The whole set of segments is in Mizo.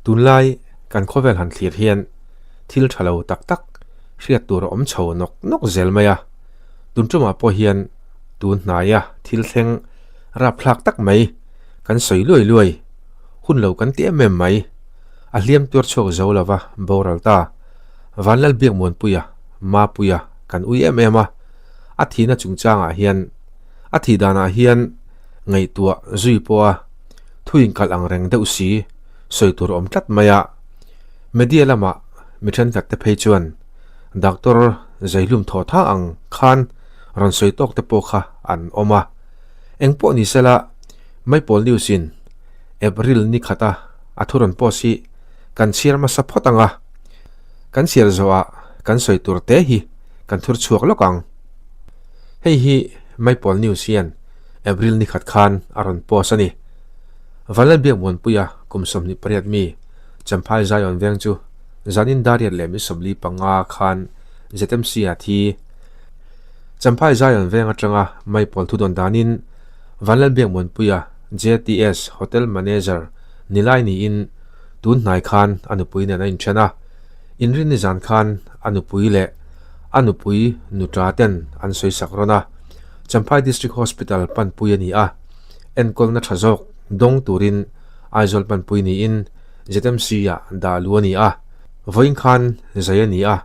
Tunlai kan khawvel han thlir hian thil tha lo tak tak hriat tur a awm chho nawk nawk zel mai a. Tun tumah pawh hian tun hnaia thil thleng rapthlak tak mai kan sawi luai luai hun lo kan ti em em mai. A hliam tuar chhuak zo lova boral ta Vanlalbiakmuanpuia, Mapuia kan ui em em a. A thihna chungchangah hian a thih danah hian ngaihtuah zui pawha thu inkalh ang reng deuh si sawi tur awm tlat mai a. Media lamah mi thenkhat te phei chuan Doctor Zaihlum thaw tha ang khan rawn sawi tawk te pawh kha an awm a. Engpawh ni sela Maipawl News in April ni khata a thu rawn post hi kan chhiar hmasa phawt ang a, kan chhiar zawhah kan sawi tur te hi kan thur chhuak lawk ang. Hei hi Maipawl News hian April ni khat khan a rawn post a ni. Vanlalbiakmuanpuia kum 28 mi Champhai Zion veng chu zanin dariat leh mi 45 khan ZMC a thi. Champhai Zion veng atanga Maipawl thudawn danin Vanlalbiakmuanpuia JTS Hotel Manager nilai niin tun hnai khan a nupui nen a inthen a. Inrinni zan khan a nupui leh a nupui nuta ten an sawisak rawn a. Champhai District Hospital panpui a ni a, enkawlna tha zawk dawng turin Aizawl panpui niin ZMC ah dah luh a ni a. Vawiin khan zai a ni a,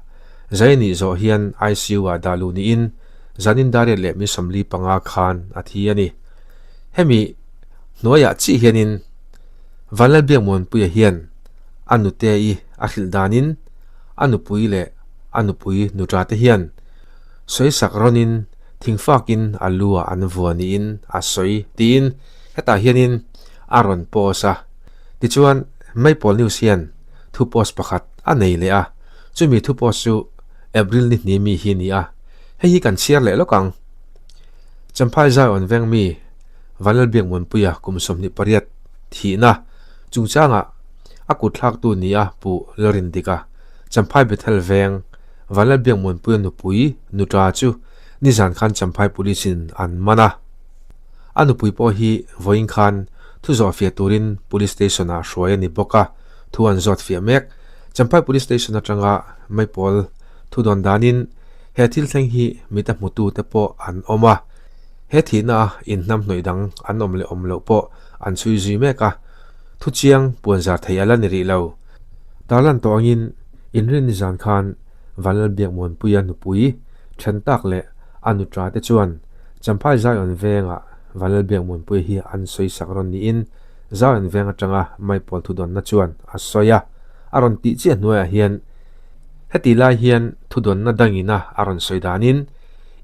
zai a nih zawh hian ICU ah dah luh niin zanin dariat leh mi 45 khan a thi a ni. Hemi hnuaiah chiah hianin Vanlalbiakmuanpuia hian a nute-i a hrilh danin a nupui leh a nupui nuta te hian sawisak rawnin thingfakin a lu ah an vua niin a sawi tiin hetah hianin a rawn post a. Tichuan Maipawl News hian thu post pakhat a nei leh a, chumi thu post chu April ni hnih mi hi a ni a, hei hi kan chhiar leh lawk ang. Champhai Zion veng mi Vanlalbiakmuanpuia kum 28 thihna chungchangah a kut thlaktu nia Pu Lalrindika, Champhai Bethel veng Vanlalbiakmuanpuia nupui nuta chu nizan khan Champhai Police in an man a. A nupui pawh hi vawiin khan thu zawh fiah turin Police Station ah hruai a ni bawk a, thu an zawt fiah mek. Champhai Police Station atanga Maipawl thu dawn danin he thil thleng hi mita hmutu te pawh an awm a. He thihna a inhnamhnawih dang an awm leh awm loh pawh an chhui zui mek a, thu chiang puan zar thei a la ni rih lo. Tarlan tawh angin inrinni zan khan Vanlalbiakmuanpuia nupui then tak leh a nutra te chuan Champhai Zion vengah Vanlalbiakmuanpuia hi an sawisak rawn niin Zion veng atanga Maipawl thudawnna chuan a sawi a, a rawn tih chiah hnuaiah hian heti lai hian thudawnna dangina a rawn sawi danin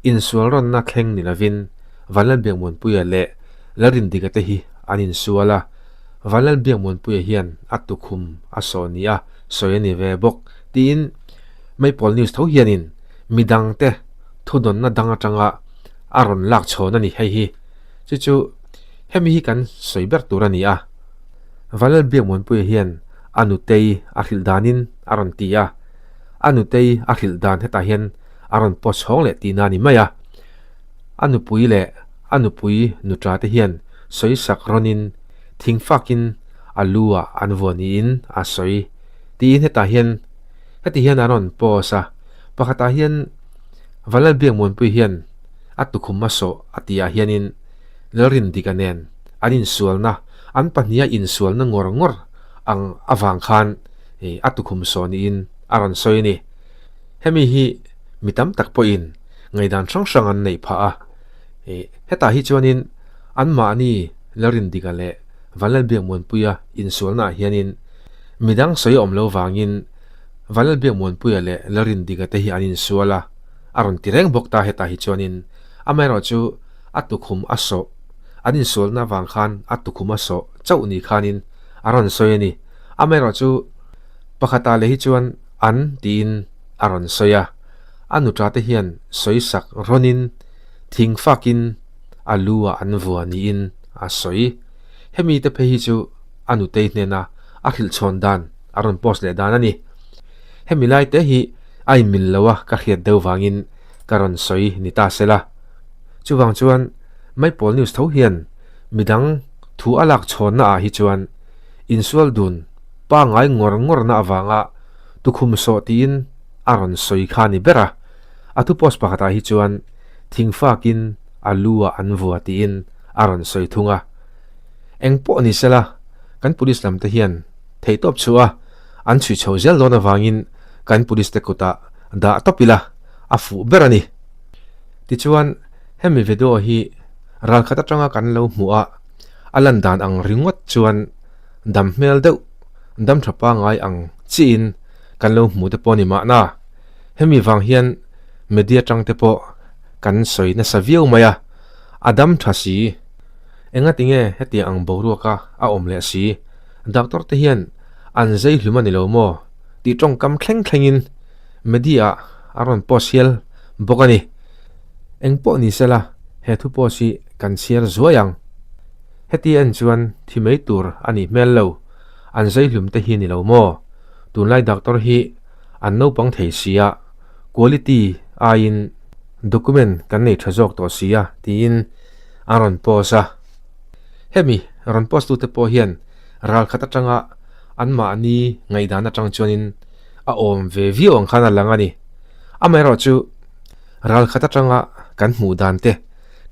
insual rawnna thleng ni lovin Vanlalbiakmuanpuia leh Lalrindika te hi an insual a, Vanlalbiakmuanpuia hian a tukhum a saw ni a sawi a ni ve bawk tiin Maipawl News tho hianin midangte thudawnna dang atanga a rawn lak chhawn a ni hei hi. Chu chu hemi hi kan sawi ber tur a ni a. Vanlalbiakmuanpuia hian a nutei a hrilh danin a rawn ti a, a nutei a hrilh dan hetah hian a rawn post chhawng leh tihna a ni mai a. A nupui leh a nupui nuta te hian sawisak rawnin thingfakin a lu ah an vuah niin a sawi tiin hetah hian heti hian a rawn post a, pakhatah hian Vanlalbiakmuanpui hian a tukhum a sawh a tih ah hianin Lalrindika nen an insualna an pahniha insualna ngawr ngawr ang avang khan a tukhum sawh niin a rawn sawi a ni. Hemi hi mi tam tak pawhin ngaihdan hrang hrang an neih phah a, hetah hi chuanin anmahni Lalrindika leh Vanlalbiakmuanpuia insualnaah hianin midang sawi awm lo vangin Vanlalbiakmuanpuia leh Lalrindika te hi an insual a, a rawn ti reng bawk ta hetah hi chuanin amaherawhchu a tukhum a sawh an insualna vang khan a tukhum a sawh chauh ni khanin a rawn sawi a ni. Amaherawhchu pakhatah leh hi chuan an tiin a rawn sawi a, a nuta te hian sawisak rawnin thing fakin a lu ah an vua niin a sawi. Hemi te phei hi chu a nutei hnena a hrilh chhawn dan a rawn post leh dan a ni. Hemi lai te hi a inmil lo a ka hriat deuh vangin ka rawn sawi ni ta se la. Chuvang chuan Maipawl News tho hian midang thu a lak chhawnna ah hi chuan insual dun. pangngai ngawr ngawrna avanga tukhum sawh tiin a rawn sawi kha a ni ber a. A thu post pakhatah hi chuan thingfakin a lu ah an vua tiin a rawn sawi thung a. Eng pawh ni sela, kan police lam te hian theihtawp chhuah a an chhui chho zel dawn avangin kan police te kutah dah tawp ila a fuh ber a ni. Tichuan, hemi video hi ralkhat atanga kan lo hmuh a, a lan dan ang ringawt chuan dam hmel deuh, dam tha pangngai ang chiin kan lo hmu te pawh a ni mahna. Hemi vang hian media tang te pawh kan sawi nasa viau mai a, a dam tha si. Engatinge hetiang ang boruaka a awm leh si? Doctor te hian an zei hlum a ni lo maw? Tih tawngkam thleng thlengin media ah a rawn post hial bawk a ni. Eng pawh ni sela he thu post hi kan chhiar zuai ang. Heti en chuan thi mai tur a nih hmel lo, an zei hlum te hi ni lo maw? Tunlai doctor hi an naupang thei sia, quality aiin document kan nei tha zawk tawh sia tiin a rawn post a. Hemi rawn post tute pawh hian ralkhat atanga anmahni ngaihdan atang chuanin a awm ve viau ang khan a lang a ni. Amaherawhchu ralkhat atanga kan hmuh dan te,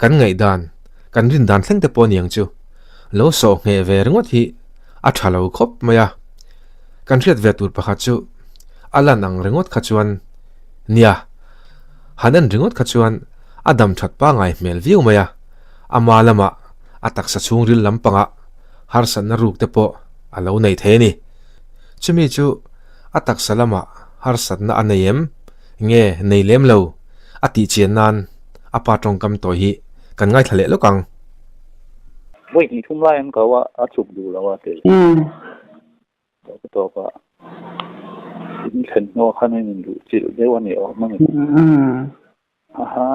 kan ngaihdan, kan rin dan thleng te pawh a ni ang chu. Lo sawh ngheh ve ringawt hi a tha lo khawp mai a. Kan hriat ve tur pakhat chu a lan ang ringawt kha chuan nia, han en ringawt kha chuan a dam that pangai hmel viau mai a, ama lamah a taksa chhungril lampangah harsatna ruk te pawh a lo nei thei a ni. Chumi chu a taksa lamah harsatna a nei em? Nge nei lem lo? A tih chian nan a pa tawngkam tawh hi kan ngaithla leh lawk ang. Vawi hnih thum lai an kau a, a chuk duh lo a ti. Tawp tawp a, in thlen hnuah khan a inluh chilh deuh a ni awm a ni. Aha,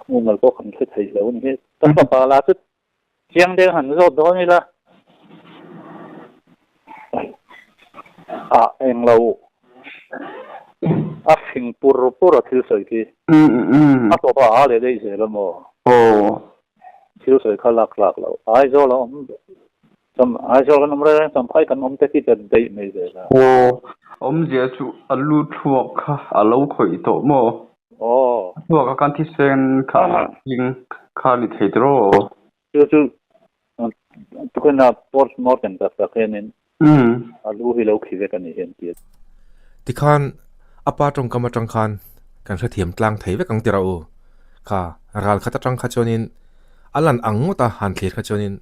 mumal pawh kan hre thei lo a ni. Ka fapa lah chu chiang deuh han zawt dawn ila. Ah, englo a fing pur pur a thil sawi khi. A tawp a a leh daih zel a maw? Thil sawi kha lak tlak loh. Aizawl a awm Cham Aizawl kan awm reng reng Champhai kan awm te khi ta daih mai zel a. Aw, awmzia chu a lu thluak kha a lo khawih tawh maw? Aw. A thluak a kan thisen kha a hling kha a ni thei tiraw? Chu chu tukina post mortem tak tak hianin a lu hi lo khi vek a ni hian tia. Tikhan a pa tawngkam atang khan kan hrethiam tlang thei vek ang tiraw u. Kha ral khat atang kha chuanin a lan ang ngawt a han thlir kha chuanin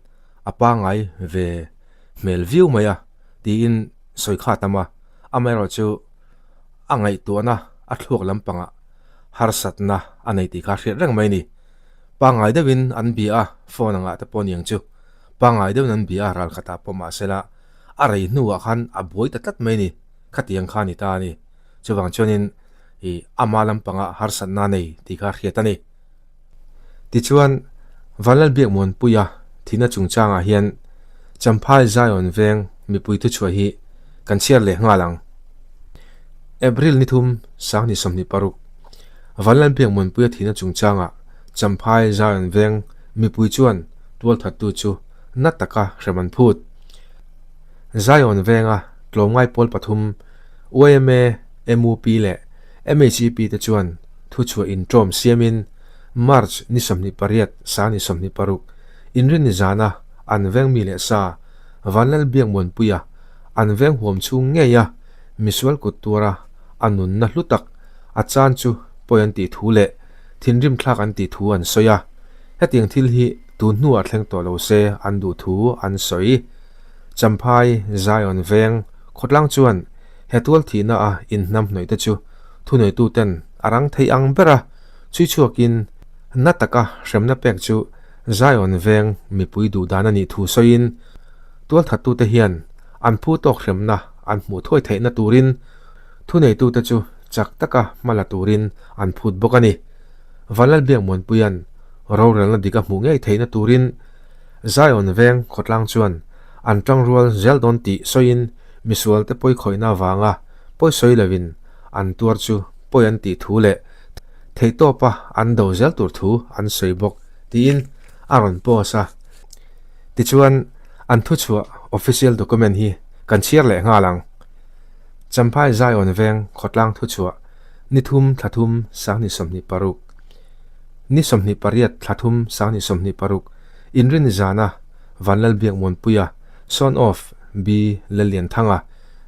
a pangai ve hmel viau mai a tiin sawi kha a tam a, amaherawh chu a ngaihtuahna a thluak lampangah harsatna a nei tih kha a hriat reng mai a ni. Pangai deuhin an bia a, phone angah te pawh a ni ang chu. Pangai deuhin an bia a, ral khatah pawh mahsela a rei hnuah khan a buai ta tlat mai a ni, khatiang kha a ni ta a ni. Chuvang chuanin ih ama lampangah harsatna a nei tih kha a hriat a ni. Tichuan, Vanlalbiakmuanpuia thihna chungchangah hian Champhai Zion veng mipui thuchhuah hi kan chhiar leh nghal ang. April ni thum Sanghni 26, Vanlalbiakmuanpuia thihna chungchangah Champhai Zion veng mipui chuan tualthattu chu na taka hrem an phut. Zion venga tlawmngai pawl pathum yma, mup leh MHEP te chuan thuchhuah inṭawm siamin March ni 28 sa ni 26 inrinni zana an veng mi leh sa Vanlalbiakmuanpuia an veng huam chhung ngeia misual kut tuara a nunna hlu tak a chan chu pawi an tih thu leh thinrim thlak an tih thu an sawi a, hetiang thil hi tun hnuah thleng tawh lo se an duh thu an sawi. Champhai Zion veng khawtlang chuan he tual thihna a inhnam hnawih te chu thuneituten a rang thei ang ber a, chhui chhuakin na taka hremna pek chu Zion veng mipui duh dan a nih thu sawiin tualthattute hian an phu tawk hremna an hmuh thuai theihna turin thuneitute chu chak taka hma la turin an phut bawk a ni. Vanlalbiakmuanpuia'n rorelna dik a hmuh ngei theihna turin Zion veng khawtlang chuan an tangrual zel dawn tih sawiin misualte pawikhawihna avanga pawisawi lovin an tuar chu pawi an tih thu leh theihtawpa an do zel tur thu an sawi bawk tiin a rawn post a. Tichuan, an thuchhuah Official document hi kan chhiar leh nghal ang. Champhai Zion Veng khawtlang thuchhuah ni thum thla thum 2026 Ni 28 thla thum 2026 Inrin zana Vanlalbiak Muanpuia Son of B Lallianthanga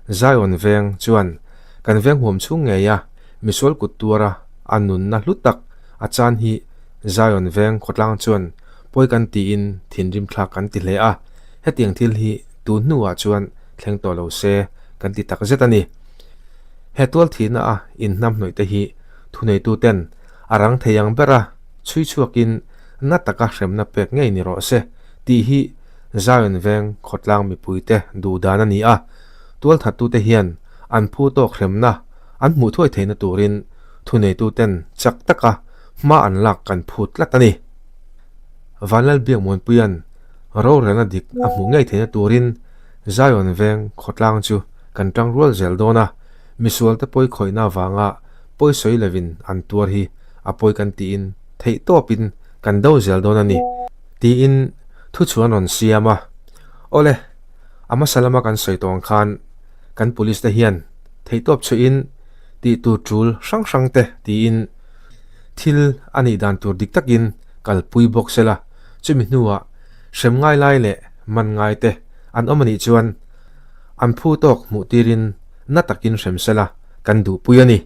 Zion Veng chuan kan veng huam chhung ngeia misual kut tuara a nunna hlu tak a chan hi Zion Veng khawtlang chuan pawi kan tiin thinrim thlak kan ti hle a, hetiang thil hi tun hnuah chuan thleng tawh lo se kan ti tak zet a ni. He tual thihna a inhnamhnawih te hi thuneituten a rang thei ang bera chhui chhuakin na taka hremna pek ngei ni rawh se tih hi Zion Veng khawtlang mipuite duh dan a ni a, tualthattute hian an phu tawk hremna an hmuh thuai theihna turin thuneituten chak taka hma an lak kan phut tlat a ni. Vanlalbiak Muanpuia'n rorelna dik a hmuh ngei theihna turin Zion Veng khawtlang chu kan tang rual zel dawn a, misualte pawi khawihna avanga pawi sawi lovin an tuar hi a pawi kan tiin theih tawpin kan do zel dawn a ni, tiin thuchhuan rawn siam a. Awle, a hmasa lama kan sawi tawh ang khan kan police te hian theihtawp chhuihin tih tur tul hrang hrang te tiin thil a nih dan tur dik takin kalpui bawk se la, chumi hnuah hrem ngai lai leh man ngai te an awm a nih chuan an phu tawk hmuh tirin na takin hrem se la kan duhpui a ni.